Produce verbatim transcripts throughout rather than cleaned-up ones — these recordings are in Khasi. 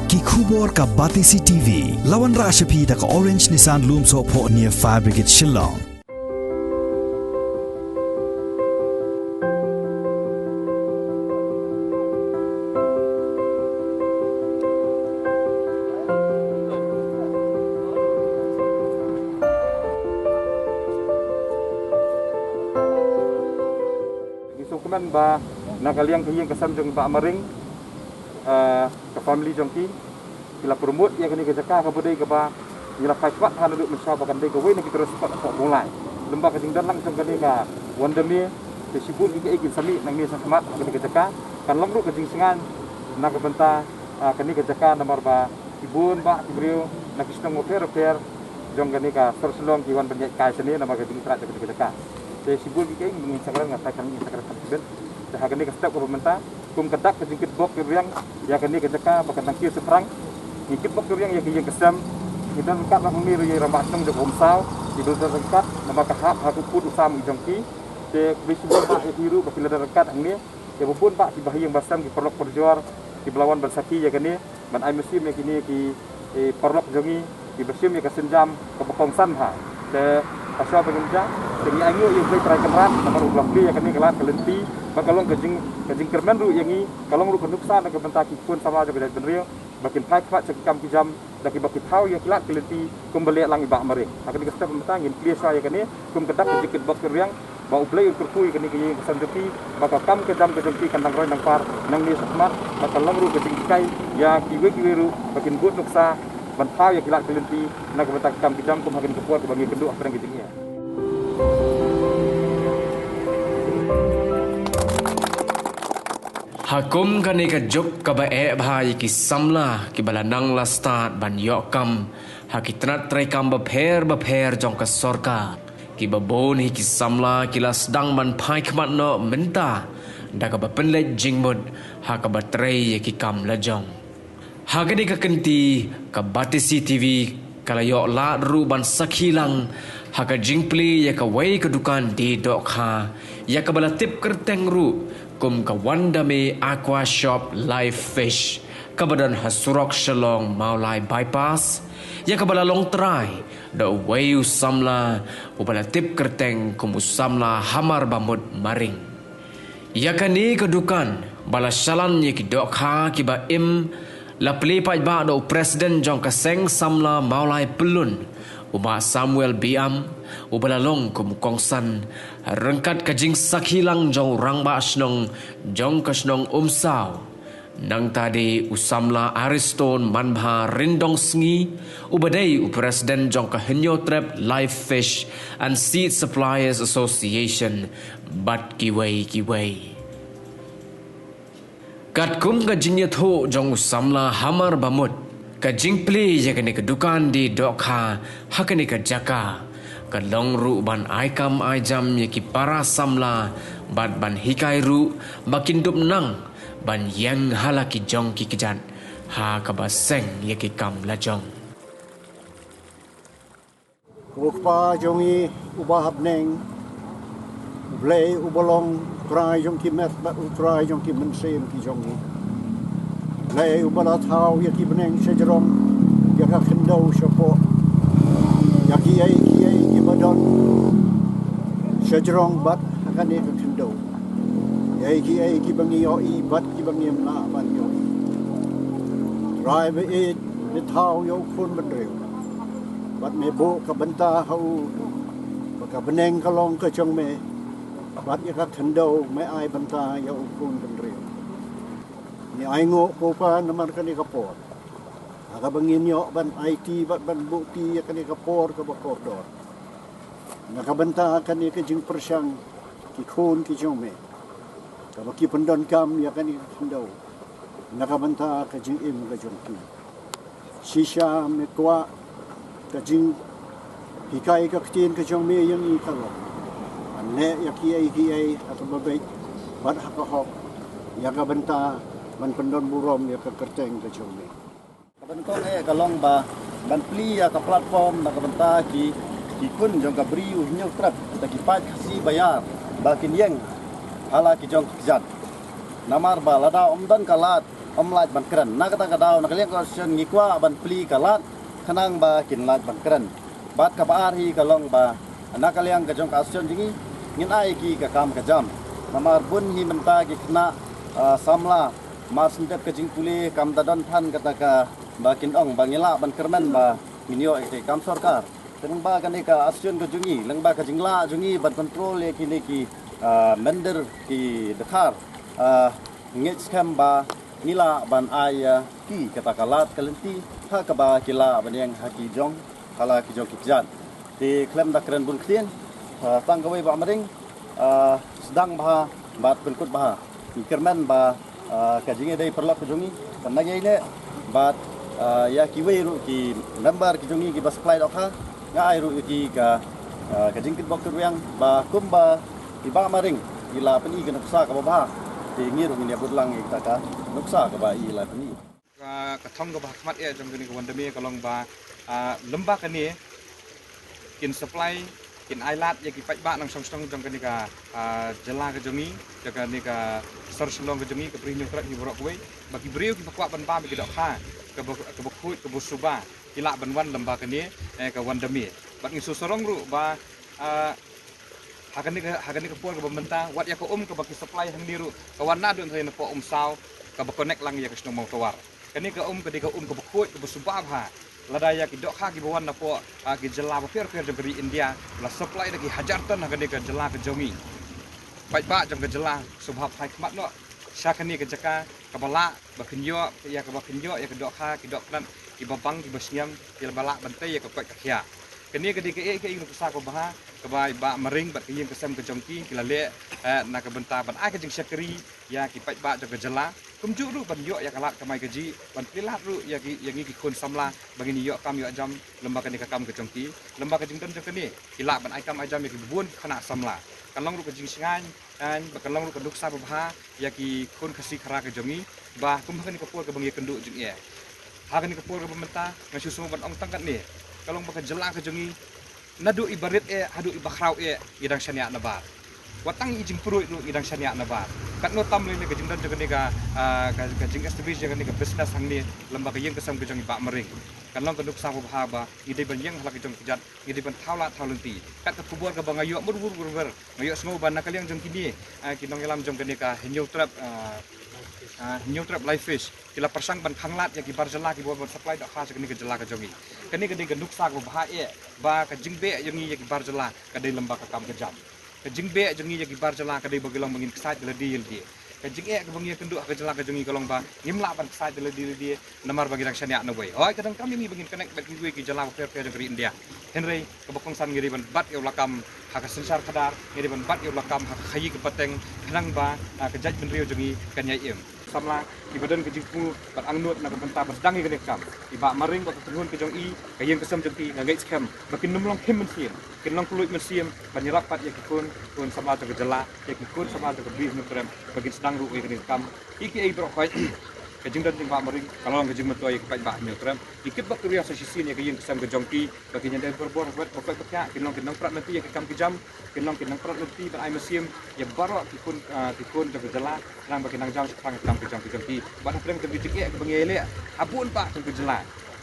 Ki khubor ka Batesi T V. La wanrah sha phi da ka Orange Nissan Lumsohphoh near Fire Brigade Shillong. Ngi sngewkmen ba na ka liang ka ïing ka sem jong Bah Maring, eh, ka family jong ki, ki la promote ïa kane ka jaka kaba dei kaba ngi la phai kwah ha naduh mynshuwa ba kan dei kawei na ki tourist spot hapoh Mawlai. Lem bad ka jingdon lang jong kane ka Wonder Mia, te shibun ki kaei kin sa mih nangne shakhmat ha kane ka jaka. Kan long ruh ka jingsngew na ka bynta, ah, kane ka jaka namar ba ki bun bah ki briew na ki shnong bapher bapher jong kane ka sor Shillong ki wan ban ïaid kai shane namar ka jingïakynduh jong kane ka jaka. Te shibun ki kaei ngin sa kren, nga sa kren, ngin sa kren kham shibit. Te ha kane ka step kaba mynta, kum ka dak ka jingkitbok kitrwiang ïa kane ka jaka ba kan nang kiew shaphrang, ngi kitbok kitrwiang ïa ka ïing ka sem. Ngi don ryngkat bad ngi ruh ïa i rangbah shnong jong ka Umsaw, ngi don ryngkat namar ka hap ha ka kut u sam jong ki. Te khublei shibun bah ïa ki ruh ba ki la don ryngkat hangne. Ïa ba bun bah ki bahaïing bahasem, ki paralok parajor kiba la wan ban sakhi ïa kane, ban ai mynsiem ïa kine ki, eh, paralok jong ngi kiba shim ïa ka sienjam kaba kongsan bha. Te ha shuwa ba ngin jah, te ngi ainguh ïa U Blei Trai Kynrad namar u la plie ïa kane ka lad ka lynti, ba ka long ka jing, ka jingkyrmen ruh ïa ngi, ka long ruh ka nuksan na ka bynta ki khun samla jong ka jaitbynriew ba kin phai khmat sha ki kam ki jam da kiba ki thaw ïa ki lad ki lynti kumba leh lang i Bah Maring. Ha kane ka step mynta ngin plie shuwa ïa kane kum ka dak ka jingkitbok kitrwiang, ba U Blei un kyrkhu ïa kane ka ïing ka sem jong phi, ba ka kam ka jam ka jong phi kan dang roi dang par nangne shakhmat, ba kan long ruh ka jinghikai ïa kiwei kiwei ruh ba kin bud nuksa ban thaw ïa ki lad ki lynti na ka bynta ka kam ka jam kum ha kane ka por kaba ngi ïakynduh hapdeng ka jingeh. Ha kum kane ka juk kaba eh bha ïa ki samla kiba la nang la stad ban ïoh kam ha ki tnat treikam bapher bapher jong ka sorkar, kiba bun hi ki samla ki la sdang ban phai khmat noh mynta da kaba pynleit jingmut ha kaba trei ïa ki kam lajong. Ha kane ka kynti ka Batesi T V ka la ïoh lad ruh ban sakhi lang ha ka jingplie ïa kawei ka dukan die dohkha ïa kaba la tip kyrteng ruh kum ka Wandame Aqua Shop Live Fish, kaba don ha surok Shillong Mawlai Bypass, ïa kaba la long trai da uwei u samla uba la tip kyrteng kum u samla Hamar Bamut Maring. Ïa kane ka dukan ba la shalan ïa ki dohkha kiba im la plie paidbah da u president jong ka seng samla Mawlai Pyllun, u Bah Samuel Biam, uba la long kum u kongsan ryngkat ka jingsakhi lang jong u rangbah shnong jong ka shnong Umsaw. Nangta de u samla Ariston Manbha Ryndongsngi, uba dei u president jong ka Hynñiewtrep Live Fish and Seed Suppliers Association, bad kiwei kiwei. Katkum ka jingïathuh jong u samla Hamar Bamut, ka jingplie ïa kane ka dukan die dohkha ha kane ka jaka ka long ruh ban ai kam ai jam ïa ki para samla bad ban hikai ruh ba kin dup nang ban ïeng ha la ki jong ki kjat ha kaba seng ïa ki kam lajong. Ko Kpa jong ngi uba ha bneng, U Blei uba long u Trai jong ki met bad u Trai jong ki mynsiem ki jong ngi. U Blei uba la thaw ïa ki bneng shajrong, ïa ka khyndew shapoh, ïa kiei kiei kiba don shajrong bad ha kane ka khyndew, ïa kiei kiba ngi ïohi bad kiba ngim lah ban ïohi. Trai ba ïeit, me thaw ïa u khun bynriew bad me buh ka bynta ha u ba ka bneng ka long ka jong me, bad ïa ka khyndew me ai bynta ïa u khun bynriew. Ngi ainguh ko Kpa namar kane ka por ha kaba ngin ïoh ban aiti bad ban buhti ïa kane ka por kaba kordor. Na ka bynta kane ka jingpyrshang ki khun ki jong me, kaba ki pyndonkam ïa kane ka khyndew na ka bynta ka jingim ka jong ki. Shisha me kwah ka jinghikai ka ktien ka jong me ïa ngi ka long ban leh ïa kiei kiei ha kaba beit bad ha ka hok, ïa ka bynta ban pyndonburom ïa ka kyrteng ka jong me. Ka ban kong eh ka long ba ban plie ïa ka platform na ka bynta ki, ki khun jong ka Bri u Hynñiewtrep, da ki paid Khasi ba ïar ba kin ïeng ha la ki jong ki kjat. Namar ba lada ym don ka lad Ym lait ban kren. Na kata ka daw, na ka liang ka association ngi kwah ban plie ka lad khnang ba kin lait ban kren. Bad kaba ar hi ka long ba na ka liang ka jong ka association jong ngi, ngin ai ki ka kam ka jam. Namar bun hi mynta ki khynnah, ah, samla, mar shu dep ka jingpule kam da don than kata kaba kin ong ba ngi lah ban kyrmen ba ngin ïoh ïa ka kam sorkar. Te lyngba kane ka association ka jong ngi, lyngba ka jinglah jong ngi ban control ïa kine ki, ah, mynder ki dkhar, ah, ngeit skhem ba ngi lah ban ai ïa ki kata ka lad ka lynti ha kaba ki lah ban ïeng ha ki jong ka la ki jong ki kjat. Te khlem da kren bun ktien, ah, tang kawei Bah Maring, ah, sdang bha bad pynkut bha. Ngi kyrmen ba, ah, ka jingïadei paralok ka jong ngi kan nang ïaineh bad, ah, ïa kiwei ruh ki member ki jong ngi kiba supply dohkha, nga ai ruh ïa ki ka, ah, ka jingkitbok kitrwiang ba kumba i Bah Maring i la pyni ka nuksa kaba bha, te ngi ruh ngin ïabud lang ïa kata ka nuksa kaba i la pyni. Ka, ka thong kaba ha khmat eh jong kane ka Wandame ka long ba, ah, lyngba kane kin supply, kin ai lad ïa ki paidbah nongshong shnong jong kane ka, ah, jylla ka jong ngi, jong kane ka sor Shillong ka jong ngi, ka Bri Hynñiewtrep hi baroh kawei, ba ki briew kiba kwah ban bam ïa ki dohkha kaba, kaba khuid, kaba suba, ki lah ban wan lyngba kane, eh, ka Wandame. Bad ngi shu sarong ruh ba, ah, ha kane ka, ha kane ka por kaba mynta, wat ïa ka um kaba ki supply hangne ruh ka wan naduh napoh Umsaw, kaba connect lang ïa ka shnong Mawtawar. Kane ka um ka dei ka um kaba khuid, kaba suba bha. Lada ïa ki dohkha kiba wan napoh, ah, ki jylla bapher bapher jong ka ri India la supply da ki hajar ton ha kane ka jylla ka jong ngi, paidbah jong ka jylla shu bha phai khmat noh sha kane ka jaka kaba lah ba kin ïoh ïa, kaba kin ïoh ïa ka dohkha, ki dohknat kiba bang, kiba shngiam, kiba lah ban tei ïa ka koit ka khiah. Kane ka dei kaei kaei ka nuksa kaba bha kaba i Bah Maring bad ka ïing ka sem ka jong ki ki la leh, eh, na ka bynta ban ai ka jingshakri ïa ki paidbah jong ka jylla, kumjuh ruh ban ïoh ïa ka lad kamai kajih, ban plie lad ruh ïa ki, ïa ngi ki khun samla ba ngin ïoh kam ïoh jam lyngba kane ka kam ka jong ki. Lyngba ka jingdon jong kane ki lah ban ai kam ai jam ïa ki bun khynnah samla. Kan long ruh ka jingshngaiñ, kan, ba kan long ruh ka nuksa ba bha ïa ki khun Khasi Khara ka jong ngi, ba kum ha kane ka por kaba ngi ïakynduh jingeh, ha kane ka por kaba mynta, nga shu sngewbha ban ong tang katne, ka long ba ka jylla ka jong ngi, naduh iba rit eh haduh iba khraw eh, ngi dang shaniah nabar. Wat tang i jingpyrshah ruh ngi dang shaniah nabar. Katno tam lei lei ka jingdon jong kane ka, ah, ka, ka jingestablish jong kane ka business hangne lyngba ka ïing ka sem ka jong i Bah Maring. Kan long ka nuksa ba bha ba ngi dei ban ïeng ha la ka jong ka kjat, ngi dei ban thaw lad thaw lynti. Kat ka khubor kaba nga ïoh mur mur mur mur, nga ïohsngew ba na ka liang jong kine, ah, ki nongïalam jong kane ka Hynñiewtrep, ah, ah, Hynñiewtrep Live Fish, ki la pyrshang ban khang lad ïa ki bar jylla kiba wan ban supply dohkha sha kane ka jylla ka jong ngi. Kane ka dei ka nuksa kaba bha eh ba ka jingbeh jong ngi ïa ki bar jylla ka dei lyngba ka kam ka jam. Ka jingbeh jong ngi ïa ki bar jylla ka dei ba ki long ba ngin ksaid ïa lade ïa lade. Ka jingeh kaba ngi ïakynduh ha ka jylla ka jong ngi ka long ba ngim lah ban ksaid ïa lade ïa lade namar ba ngi dang shaniah nawei. Hooid, ka dang kam ïa ngi ba ngin connect bad kiwei ki jylla bapher bapher jong ka ri India. Hynrei kaba kongsan ngi dei ban bat ïa u lakam ha ka synshar khadar, ngi dei ban bat ïa u lakam ha ka khaïi ka pateng, khnang ba, ah, ka jaitbynriew jong ngi kan ïai im. Samla kiba don ka jingthmu bad angnud na ka bynta ban sdang ïa kane ka kam, i Bah Maring bad ka kynhun ka jong i, ka ïing ka sem jong ki, nga ngeit skhem ba kin nym long khim mynsiem, kin long kylluid mynsiem ban ïarap pat ïa ki khun, khun samla jong ka jylla, ïa ki khun samla jong ka Bri Hynñiewtrep ba kin sdang ruh ïa kane ka kam. Ïa kiei baroh khoit, ka jingdon jong i Bah Maring ka la long ka jingmyntoi ïa ki paidbah Hynñiewtrep. Ngi kitbok kitrwiang sa shisien ïa ka ïing ka sem ka jong ki ba kin ïadei barabor bad ba koit ba khiah, kin long ki nongprat lynti ïa ki kam ki jam, kin long ki nongprat lynti ban ai mynsiem ïa baroh ki khun, ah, ki khun jong ka jylla, khnang ba kin nang jam shaphrang ïa ki kam ki jam ki jong ki. Bad hapdeng jong ki jingeh kiba ngi ïaleh ha bun bah jong ka jylla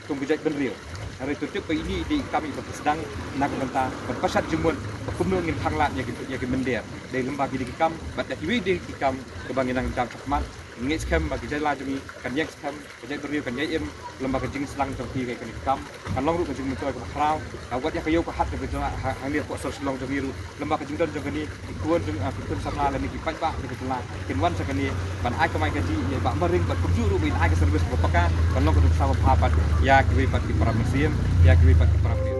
kum ka jaitbynriew, hynrei to tip ba ine i dei i kam iba phi sdang na ka bynta ban pashat jingmut ba kumno ngin khang lad ïa ki, ïa ki mynder. Dei lyngba kine ki kam bad da kiwei de ki kam kiba ngin nang jam shakhmat. Ngi ngeit skhem ba ka jylla jong ngi kan ïeng skhem, ka jaitbynriew kan ïai im lyngba ka jingsdang jong phi ïa kane ka kam. Kan long ruh ka jingmyntoi kaba khraw, ka wat ïa ka ïew ka hat jong ka jylla ha, hangne hapoh sor Shillong jong ngi ruh, lyngba ka jingdon jong kane, ki khun jong, ah, ki khun samla lane ki paidbah jong ka jylla kin wan sha kane ban ai kamai kajih ïa i Bah Maring bad kumjuh ruh ba in ai ka service kaba paka, kan long ka nuksa ba bha pat ïa kiwei pat ki para mynsiem, ïa kiwei pat ki para briew.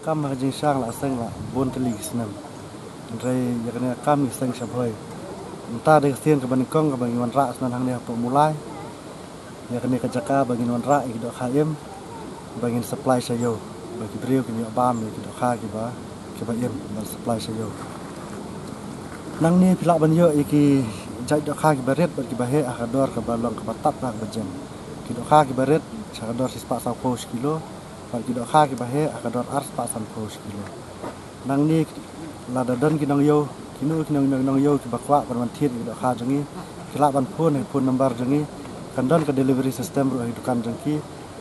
Kam ha ka jingshang la seng la bun tylli ki snem. Hynrei ïa kane ka kam ngi seng sha Bhoi. Mynta dei ka sien kaba nyngkong kaba ngi wanrah snem hangne hapoh Mulai. Ïa kane ka jaka ba ngin wanrah ïa ki dohkha im ba ngin supply sha ïew, ba ki briew kin ïoh bam ïa ki dohkha kiba, kiba im ban supply sha ïew. Nangne phi lah ban ïoh ïa ki jait dohkha kiba rit bad kiba heh ha ka dor kaba long kaba tap bad kaba jem. Ki dohkha kiba rit ha ka dor shispah sawphew shi kilo, bad ki dohkha kiba heh ha ka dor arspah sanphew shi kilo. Nangne lada don ki nongïew, kino kino ki nongïew kiba kwah ban wan thied ïa ki dohkha jong ngi, ki lah ban phone ha phone number jong ngi. Kan don ka delivery system ruh ha ki dukan jong ki.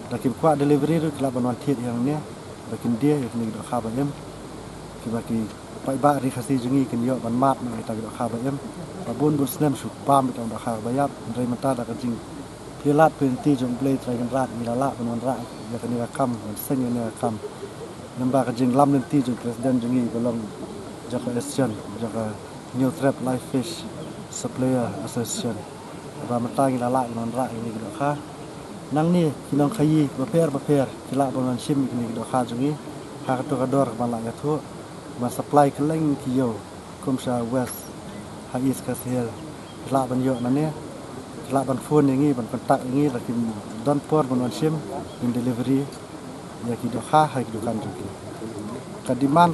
Da ki kwah delivery ruh ki lah ban wan thied ïa hangne, ba kin die ïa kine ki dohkha ba im, kiba ki paidbah ri Khasi jong ngi kin ïoh ban mad na kita ki dohkha ba im. Ba bun bun snem shu bam ita ki dohkha ba ïap, hynrei mynta da ka jingplie lad plie lynti jong U Blei Trai Kynrad ngi la lah ban wanrah ïa kane ka kam, ban seng ïa kane ka kam. Lyngba ka jinglam lynti jong President jong ngi ba long jong ka association, jong ka Hynñiewtrep Live Fish Supplier Association. Ba mynta ngi la lah ban wanrah ïa kine ki dohkha. Nangne ki nongkhaïi bapher bapher ki lah ban wan shim ïa kine ki dohkha jong ngi ha kato ka dor kaba la ïathuh, ban supply kylleng ki ïew kum sha West, ha East Khasi Hills. Ki lah ban ïoh nangne, ki lah ban phone ïa ngi, ban contact ïa ngi, lada ki don por ban wan shim, ngin delivery ïa ki dohkha ha ki dukan jong ki. Ka demand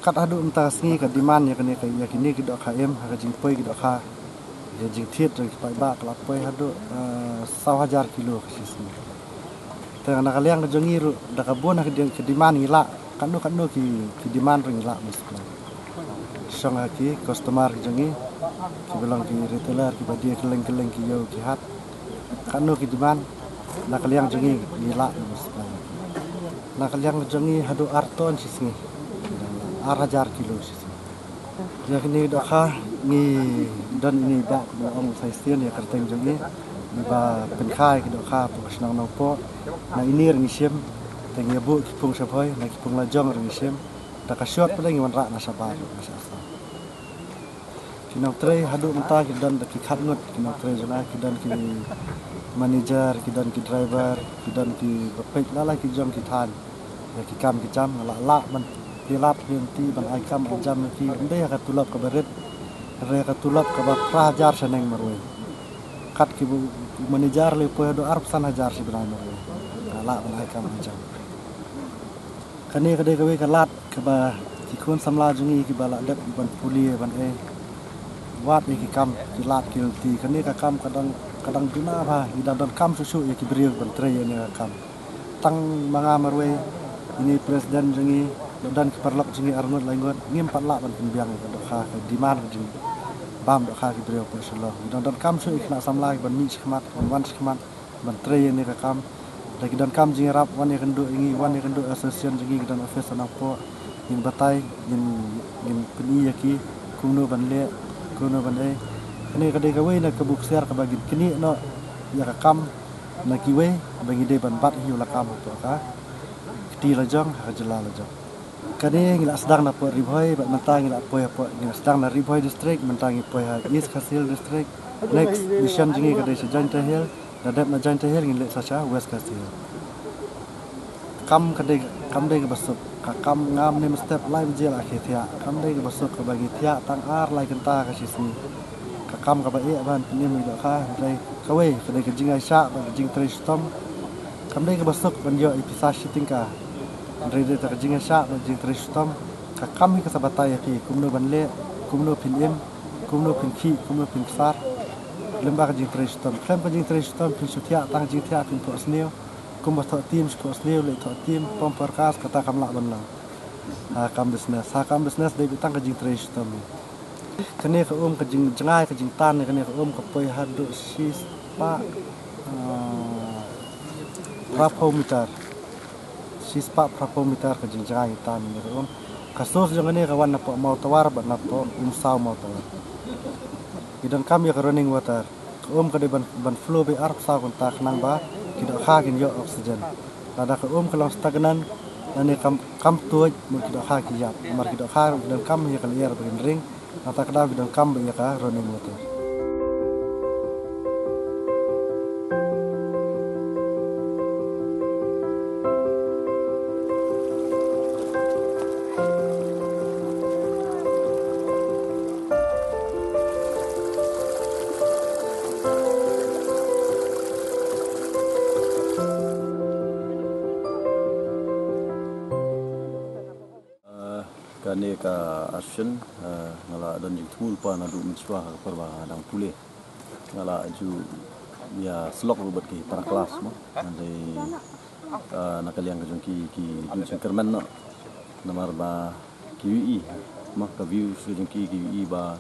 kat haduh mynta ka sngi, ka demand ïa kane ka, ïa kine ki dohkha im ha ka jingpoi ki dohkha, ïa jingthied jong ki paidbah ka la poi haduh, eh, saw hajar kilo ka shi sngi. Te na ka liang ka jong ngi ruh, da ka bun ha ka di-, ka demand ngi lah, katno katno ki, ki demand ruh ngi lah ban supply. Shong ha ki customer ki jong ngi, kiba long ki retailer, kiba die kylleng kylleng ki ïew ki hat. Katno ki demand, na ka liang jong ngi ngi lah ban supply. Na ka liang jong ngi haduh ar ton shi sngi, ar hajar kilo shi sngi. Ïa kine ki dohkha ngi don ine i bah ba ong sa shisien ïa ka kyrteng jong ngi, iba pynkha ïa ki dohkha hapoh ka shnong Nongpoh. Na ine ruh ngi shim, te ngi ïa buh ki pung sha Bhoi, na ki pung la jong ruh ngi shim. Da ka short pat ngi wanrah na shabar, na sha Assam. Ki nongtrei haduh mynta ki don da ki khatngut ki nongtrei jong nga, ki don ki manager, ki don ki driver, ki don kiba peit la la ki jong ki thaiñ. Ïa ki kam ki jam nga la lah ban plie lad plie lynti ban ai kam ai jam ïa ki, ym dei ha ka tulop kaba rit, hynrei ha ka tulop kaba phra hajar shaneng marwei. Kat ki bu-, manager lei poi haduh arphew san hajar shi bnai marwei. Nga lah ban ai kam ai jam. Kane ka dei kawei ka lad kaba ki khun samla jong ngi kiba la dep ban pule ban ei, wad ïa ki kam ki lad ki lynti. Kane ka kam ka dang, ka dang duna bha, ngi dang donkam shuh shuh ïa ki briew ban trei ïa kane ka kam. Tang ma nga marwei, ine i president jong ngi, la don ki paralok jong ngi arngut laingut, ngim pat lah ban pynbiang ïa ka dohkha, ka demand ka jingbam dohkha ki briew hapoh Shillong. Ngi dang donkam shuh ïa ki khynnah samla kiban mih shakhmat, ban wan shakhmat, ban trei ïa kane ka kam. Da ki donkam jingïarap, wan ïakynduh ïa ngi, wan ïakynduh association jong ngi, ki don office ha Nongpoh. Ngin batai, ngin, ngin pyni ïa ki kumno ban leh, kumno ban ei. Kane ka dei kawei na ka buk ksiar kaba ngin knieh noh ïa ka kam na kiwei, ba ngi dei ban bat ïa u la kam hapoh ka kti la jong, ha ka jylla la jong. Kane ngi la sdang na poh Ri Bhoi, bad mynta ngi la poi hapoh, ngi la sdang na Ri Bhoi District, mynta ngi poi ha East Khasi Hills District. Next mission jong ngi ka dei sha Jaintia Hills, da dep na Jaintia Hills ngin leit sa sha West Khasi Hills. Kam ka dei, kam dei kaba suk, ka kam ngam ne mynstep lai baje la khie thiah, kam dei kaba suk kaba ngi thiah tang ar lai kynta ka shi sngi. Ka kam kaba eh ban pynim ïa ki dohkha, hynrei kawei ka dei ka jingai shah bad ka jingtrei shitom. Kam dei kaba suk ban ïoh ïa pisa shi tyngka. Hynrei dei ta ka jingai shah bad ka jingtrei shitom. Ka kam hi ka sa batai ïa phi kumno ban leh, kumno phin im, kumno phin khih, kumno phin ksar. Lyngba ka jingtrei shitom. Khlem ka jingtrei shitom phin shu thiah tang jingthiah, phin thoh sniew. Kumba thoh tim shu thoh sniew, leit thoh tim, pom forecast, kata kam lah ban long ha kam business. Ha kam business dei beit tang ka jingtrei shitom. Kane ka um, ka jingjngai, ka jingtan ïa kane ka um ka poi haduh shispah, ah, phraphew meter. Shispah phraphew meter ka jingjngai, ka tan ïa kane ka um. Ka source jong kane ka wan napoh Mawtawar bad napoh Umsaw Mawtawar. Ngi donkam ïa ka running water. Ka um ka dei ban, ban flow beit arphew saw kynta khnang ba ki dohkha kin ïoh oxygen. Lada ka um ka long stagnant, lane kam, kam tuid, mut ki dohkha ki ïap. Namar ki dohkha ki donkam ïa ka lyer ba kin ring, nangta ka daw ki donkam beit ïa ka running water. Kane ka association, eh, nga la don jingthmu lypa naduh mynshuwa ha ka por ba dang pule. Nga la ju ïa syllok ruh bad ki para klas mo. Hynrei, eh, na ka liang ka jong ki, ki ju jingkyrmen noh. Namar ba ki ïohi mo, ka views ka jong ki, ki ïohi ba,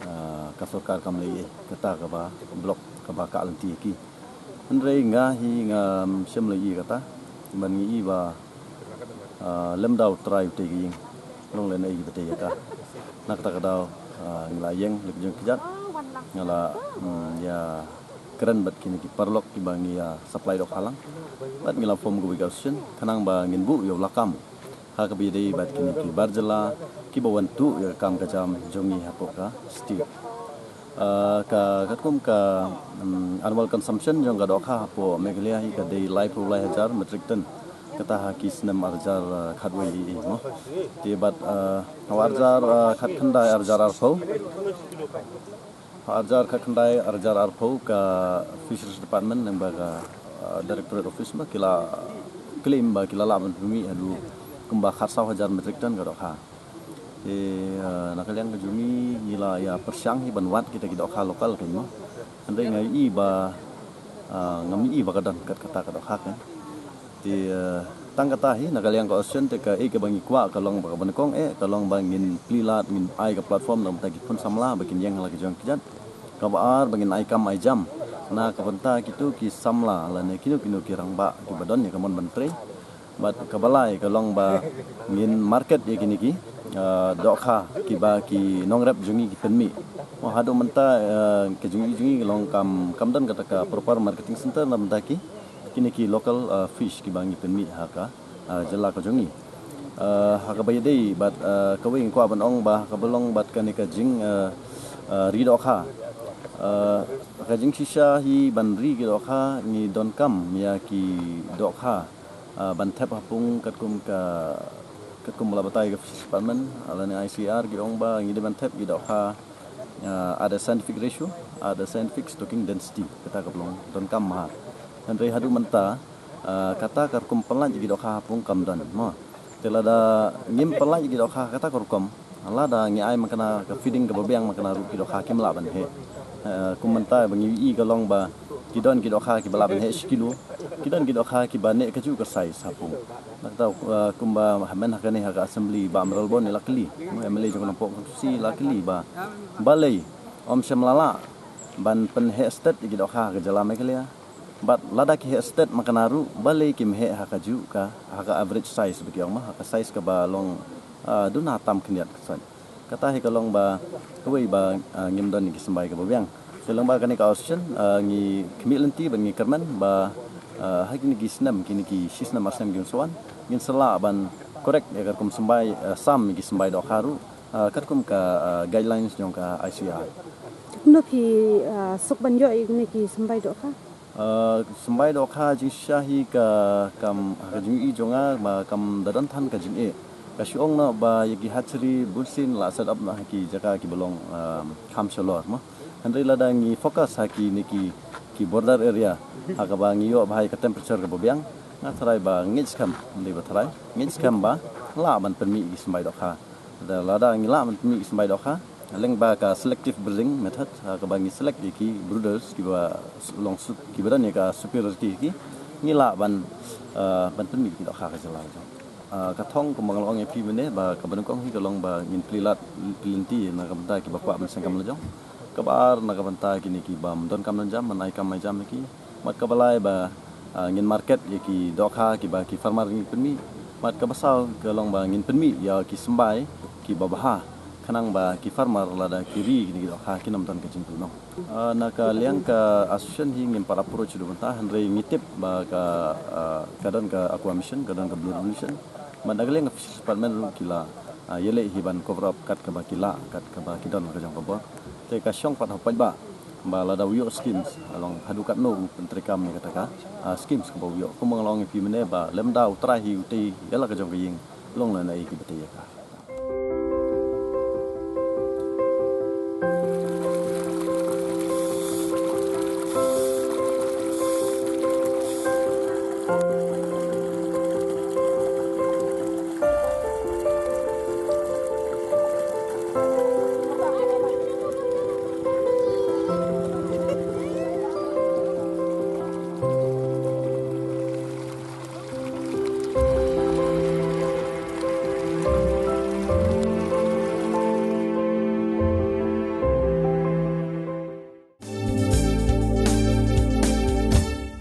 ah, ka sorkar kam leh ei kata kaba block kaba kah lynti ïa ki. Hynrei nga hi ngam shym la ïohi kata. Ban ngi ïohi ba, ah, lymda U Trai u tei ka ïing, long lehnohei kiba tei ïa ka. Na kata ka daw, ah, ngi la ïeng leh ka jingkjat. Nga la, mm, ïa kren bad kine ki paralok kiba ngi ïa supply dohkha lang. Bad ngi la form kawei ka association khnang ba ngin buh ïa u lakam ha kaba ïadei bad kine ki bar jylla kiba wan tuh ïa ka kam ka jam jong ngi hapoh ka state. Ah, ka, katkum ka, mm, annual consumption jong ka dohkha hapoh Meghalaya hi ka dei laiphew lai hajar metric ton. Kata ha ki snem ar hajar, ah, khatwei ei ei mo. Te bad, ah, ha u ar hajar, ah, khatkhyndai ar hajar arphew. Ha u ar hajar khatkhyndai ar hajar arphew ka Fisheries Department lyngba ka, ah, Directorate of Fish ba ki la claim ba ki la lah ban pynmih haduh kumba khatsaw hajar metric ton ka dohkha. Te, ah, na ka liang ka jong ngi ngi la ïa pyrshang hi ban wad kita ki dohkha local kein mo. Hynrei nga ïohi ba, ah, ngam ïohi ba ka don kat kata ka dohkha kein. Te, ah, tang kata hi na ka liang ka association te kaei kaba ngi kwah ka long ba kaba nyngkong eh ka long ba ngin plie lad, ngin ai ka platform na ka bynta ki khun samla ba kin ïeng ha la ka jong ki kjat. Kaba ar ba ngin ai kam ai jam na ka bynta kito ki samla lane kino kino ki rangbah kiba don ïa ka mon ban trei. Bad kaba lai ka long ba ngin market ïa kine ki, ah, dohkha kiba ki nongrep jong ngi ki pynmih. Mo, haduh mynta, ah, ka jong ngi, jong ngi ka long kam, kam don kata ka proper marketing center na bynta ki, kine ki local, ah, fish kiba ngi pynmih ha ka, ah, jylla ka jong ngi. Ah, ha kaba ïadei bad, ah, kawei nga kwah ban ong ba ha kaba long bad kane ka jing, ah, ah, ri dohkha. Ah, ka jingshisha hi ban ri ki dohkha ngi donkam ïa ki dohkha, ah, ban thep ha pung katkum ka, katkum ba la batai ka Fisheries Department, ah, lane I C R ki ong ba ngi dei ban thep ki dohkha, ah, at a scientific ratio, at a scientific stocking density, kata ka ba long donkam ha. Hynrei haduh mynta, ah, kata ka rukom pynlait ki dohkha ha pung kam don mo. Te lada ngim pynlait ki dohkha kata ka rukom, lada ngi ai man kane ka feeding kaba biang man kane ruh ki dohkha kim lah ban heh. Eh, kum mynta ba ngi ïohi ka long ba ki don ki dohkha kiba lah ban heh shi kilo. Ki don ki dohkha kiba neh kajuh ka size ha pung. Na kata, eh, kumba ha mynta ha kane ha ka assembly Bah Mayralborn i la kylli, M L A jong ka Nongpoh constituency i la kylli ba balei ym shym la lah ban pynheh stet ïa ki dohkha ha ka jylla Meghalaya. Bad lada ki heh stet man kane ruh balei kim heh ha kajuh ka, ha ka average size ba ki ong mo, ha ka size kaba long, ah, duna tam khyndiat ka size. Kata hi ka long ba kawei ba, ah, ngim don ïa ki symbai kaba biang. Te lyngba kane ka association, ah, ngi khmih lynti bad ngi kyrmen ba, ah, ha kine ki snem, kine ki shi snem ar snem ki wan sa wan, ngin sa lah ban correct ïa ka rukom symbai, ah, sam ïa ki symbai dohkha ruh, ah, katkum ka, ah, guidelines jong ka I C R. Kumno phi, ah, suk ban ïoh ïa kine ki symbai dohkha? Ah, symbai dohkha jingshisha hi ka kam, ha ka jingïohi jong nga ba kam da don than ka jingeh. Ka shu ong noh ba ïa ki hatchery bunsien la set up noh ha ki jaka kiba long, ah, kham shalor mo. Hynrei lada ngi focus ha kine ki, ki border area ha kaba ngi ïoh ba ha ïa ka temperature kaba biang, nga tharai ba ngeit skhem, ym dei ba tharai, ngeit skhem ba lah ban pynmih ïa ki symbai dohkha. Lada, lada ngi lah ban pynmih ki symbai dohkha lyngba ka selective breeding method, ha kaba ngi select ïa ki brooders kiba long sup-, kiba don ïa ka superiority ha ki, ngi lah ban, ah, ban pynmih ki dohkha ka jylla jong. Ah, ka thong kumba nga la ong ïa phi mynne ba kaba nyngkong hi ka long ba ngin plie lad plie lynti na ka bynta kiba kwah ban seng kam la jong. Kaba ar na ka bynta kine kibym don kam don jam, ban ai kam ai jam ïa ki. Bad kaba lai ba, ah, ngin market ïa ki dohkha kiba ki farmer ngi pynmih. Bad kaba saw ka long ba ngin pynmih ïa ki symbai kiba bha khnang ba ki farmer lada ki ri kine ki dohkha kin ym don ka jingduhnong. Ah, na ka liang ka association hi ngim pat approach haduh mynta, hynrei ngi tip ba ka, ah, ka don ka Aqua Mission, ka don ka Blue Revolution. Bad na ka liang ka Fisheries Department ruh ki la, ah, ïaleh hi ban cover up kat kaba ki lah, kat kaba ki don la ka jong ka bor. Te ka shong pat ha u paidbah ba lada u ïoh schemes, ah, long haduh katno u pyntreikam ïa kata ka, ah, schemes kaba u ïoh. Kumba nga la ong ïa phi mynne ba lymda U Trai hi u tei ïa la ka jong ka ïing, long lehnohei kiba tei ïa ka.